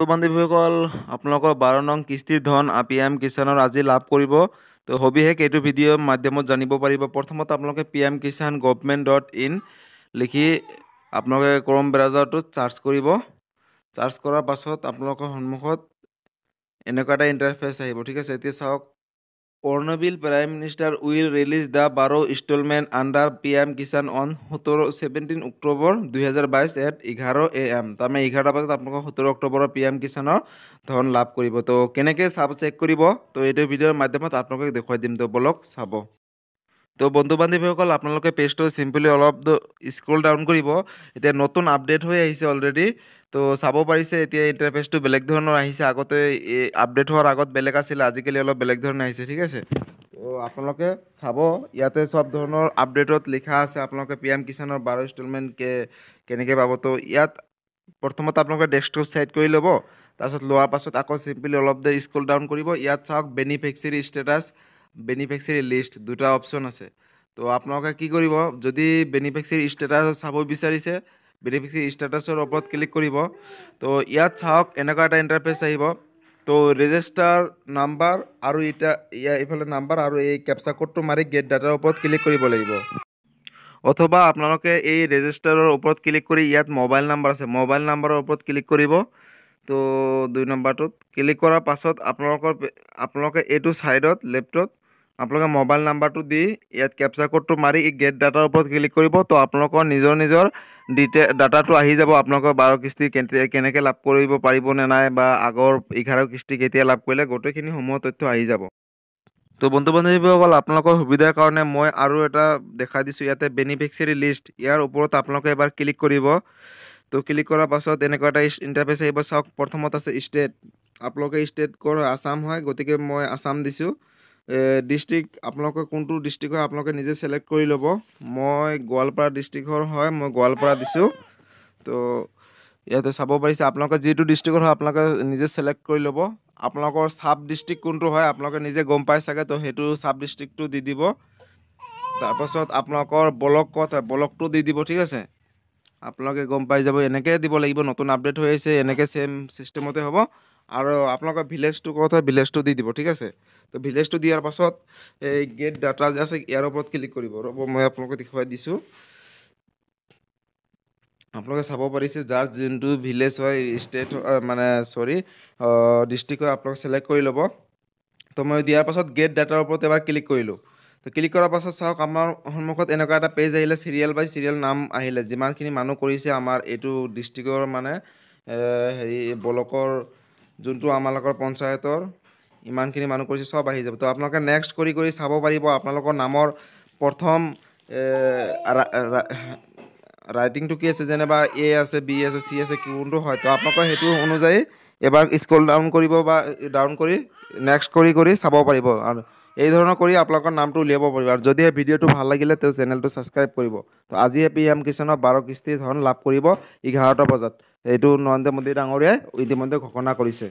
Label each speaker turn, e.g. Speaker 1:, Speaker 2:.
Speaker 1: বন্ধু-বান্ধৱীসকল, আপোনালোকৰ 12 নং কিস্তিৰ ধন পি এম কিষাণৰ আজি লাভ কৰিব। তো সবিশেষ এইটো ভিডিঅ'ৰ মাধ্যমত জানিব পাৰিব। প্ৰথমতে আপোনালোকে pmkisan.government.in লিখি আপোনালোকে ক্ৰম ব্ৰাউজাৰটোত চাৰ্চ কৰিব। চাৰ্চ কৰাৰ পাছত আপোনালোকৰ সন্মুখত এনেকুৱা এটা ইণ্টাৰফেচ আহিব, ঠিক আছে? এতিয়া চাওক, "Honourable Prime Minister will release the 12 installment under PM Kisan on 17 October 2022 at 11 AM." তাৰমানে 11টা বজাত আপোনালোকৰ 17 অক্টোবৰৰ পি এম কিষাণৰ ধন লাভ কৰিব। তো কেনেকৈ চাব, চেক কৰিব, তো এইটো ভিডিঅ'ৰ মাধ্যমত আপোনালোকক দেখুৱাই দিম। তো বলক চাব। তো বন্ধু বান্ধৱীসকল, আপোনালোকে পেজটো চিম্পলি অলপ স্ক্ৰল ডাউন কৰিব। এতিয়া নতুন আপডেট হৈ আহিছে অলৰেডি। তো চাব পাৰিছে, এতিয়া ইণ্টাৰফেচটো বেলেগ ধৰণৰ আহিছে। আগতে এই আপডেট হোৱাৰ আগত বেলেগ আছিলে, আজিকালি অলপ বেলেগ ধৰণে আহিছে, ঠিক আছে? তো আপোনালোকে চাব, ইয়াতে চব ধৰণৰ আপডেটত লিখা আছে, আপোনালোকে পি এম কিষাণৰ 12 ইনষ্টলমেণ্ট কেনেকৈ পাব। তো ইয়াত প্ৰথমতে আপোনালোকে ডেস্কটপ ছেট কৰি ল'ব। তাৰপিছত লোৱাৰ পাছত আকৌ চিম্পলি অলপ দেৰি স্ক্ৰল ডাউন কৰিব। ইয়াত চাওক, বেনিফিচিয়াৰী ষ্টেটাছ, বেনিফিচিয়াৰী লিষ্ট দুটা অপশ্যন আছে। তো আপোনালোকে কি কৰিব, যদি বেনিফিচিয়াৰী ষ্টেটাছ চাব বিচাৰিছে, বেনিফিচিয়াৰী ষ্টেটাছৰ ওপৰত ক্লিক কৰিব। তো ইয়াত চাওক, এনেকুৱা এটা ইণ্টাৰফেচ আহিব। তো ৰেজিষ্টাৰ নাম্বাৰ আৰু এতিয়া ইয়াৰ এইফালে নাম্বাৰ আৰু এই কেপচা কোডটো মাৰি গেট ডাটাৰ ওপৰত ক্লিক কৰিব লাগিব। অথবা আপোনালোকে এই ৰেজিষ্টাৰৰ ওপৰত ক্লিক কৰি ইয়াত মোবাইল নাম্বাৰ আছে, মোবাইল নাম্বাৰৰ ওপৰত ক্লিক কৰিব। তো দুই নম্বৰটোত ক্লিক কৰাৰ পাছত আপোনালোকে এইটো ছাইডত লেফ্টত আপোনালোকে মোবাইল নাম্বাৰটো দি ইয়াত কেপচা কোডটো মাৰি এই গেট ডাটাৰ ওপৰত ক্লিক কৰিব। তো আপোনালোকৰ নিজৰ নিজৰ ডাটাটো আহি যাব। আপোনালোকৰ 12 কিস্তি কেনেকৈ লাভ কৰিব পাৰিব নে নাই বা আগৰ 11 কিস্তি কেতিয়া লাভ কৰিলে, গোটেইখিনি সমূহ তথ্য আহি যাব। তো বন্ধু বান্ধৱীসকল, আপোনালোকৰ সুবিধাৰ কাৰণে মই আৰু এটা দেখাই দিছোঁ। ইয়াতে বেনিফিচিয়াৰী লিষ্ট, ইয়াৰ ওপৰত আপোনালোকে এবাৰ ক্লিক কৰিব। তো ক্লিক কৰাৰ পাছত এনেকুৱা এটা ইণ্টাৰফেচ আহিব। চাওক, প্ৰথমত আছে ষ্টেট। আপোনালোকে ষ্টেট ক'ৰ হয়? আছাম হয়, গতিকে মই আছাম দিছোঁ। ডিষ্ট্ৰিক্ট, আপোনালোকে কোনটো ডিষ্ট্ৰিক্ট হয় আপোনালোকে নিজে চিলেক্ট কৰি ল'ব। মই গোৱালপাৰা ডিষ্ট্ৰিক্টৰ হয়, মই গোৱালপাৰা দিছোঁ। তো ইয়াতে চাব পাৰিছে, আপোনালোকে যিটো ডিষ্ট্ৰিক্টৰ হয় আপোনালোকে নিজে চিলেক্ট কৰি ল'ব। আপোনালোকৰ চাব ডিষ্ট্ৰিক্ট কোনটো হয় আপোনালোকে নিজে গম পাই চাগে, তো সেইটো চাব ডিষ্ট্ৰিক্টটো দি দিব। তাৰপাছত আপোনালোকৰ ব্লক ক'ত হয়, ব্লকটো দি দিব, ঠিক আছে? আপোনালোকে গম পাই যাব, এনেকৈ দিব লাগিব। নতুন আপডেট হৈ আছে, এনেকৈ ছেইম চিষ্টেমতে হ'ব। আৰু আপোনালোকৰ ভিলেজটো ক'ত হয়, ভিলেজটো দি দিব, ঠিক আছে? তো ভিলেজটো দিয়াৰ পাছত এই গেট ডাটা যে আছে, ইয়াৰ ওপৰত ক্লিক কৰিব। ৰ'ব, মই আপোনালোকক দেখুৱাই দিছোঁ। আপোনালোকে চাব পাৰিছে, যাৰ যোনটো ভিলেজ হয়, ষ্টেট মানে চৰি, ডিষ্ট্ৰিক্ট হয়, আপোনালোকে চিলেক্ট কৰি ল'ব। তো মই দিয়াৰ পাছত গেট ডাটাৰ ওপৰত এবাৰ ক্লিক কৰিলোঁ। তো ক্লিক কৰাৰ পাছত চাওক, আমাৰ সন্মুখত এনেকুৱা এটা পেজ আহিলে, চিৰিয়েল বাই চিৰিয়েল নাম আহিলে, যিমানখিনি মানুহ কৰিছে আমাৰ এইটো ডিষ্ট্ৰিক্টৰ, মানে হেৰি ব্লকৰ, যোনটো আমালোকৰ পঞ্চায়তৰ ইমানখিনি মানুহ কৰিছে, চব আহি যাব। তো আপোনালোকে নেক্সট কৰি কৰি চাব পাৰিব। আপোনালোকৰ নামৰ প্ৰথম ৰাইটিংটো কি আছে, যেনিবা এ আছে, বি আছে, চি আছে, কোনটো হয়, তো আপোনালোকৰ সেইটো অনুযায়ী এবাৰ স্ক্ৰল ডাউন কৰিব বা ডাউন কৰি নেক্সট কৰি কৰি চাব পাৰিব আৰু এই ধৰণৰ কৰি আপোনালোকৰ নামটো উলিয়াব পাৰিব। আৰু যদিহে ভিডিঅ'টো ভাল লাগিলে তেওঁ চেনেলটো ছাবস্ক্ৰাইব কৰিব। তো আজিয়ে পি এম কিষাণৰ 12 কিস্তিৰ ধন লাভ কৰিব 11টা বজাত। এইটো নৰেন্দ্ৰ মোদী ডাঙৰীয়াই ইতিমধ্যে ঘোষণা কৰিছে।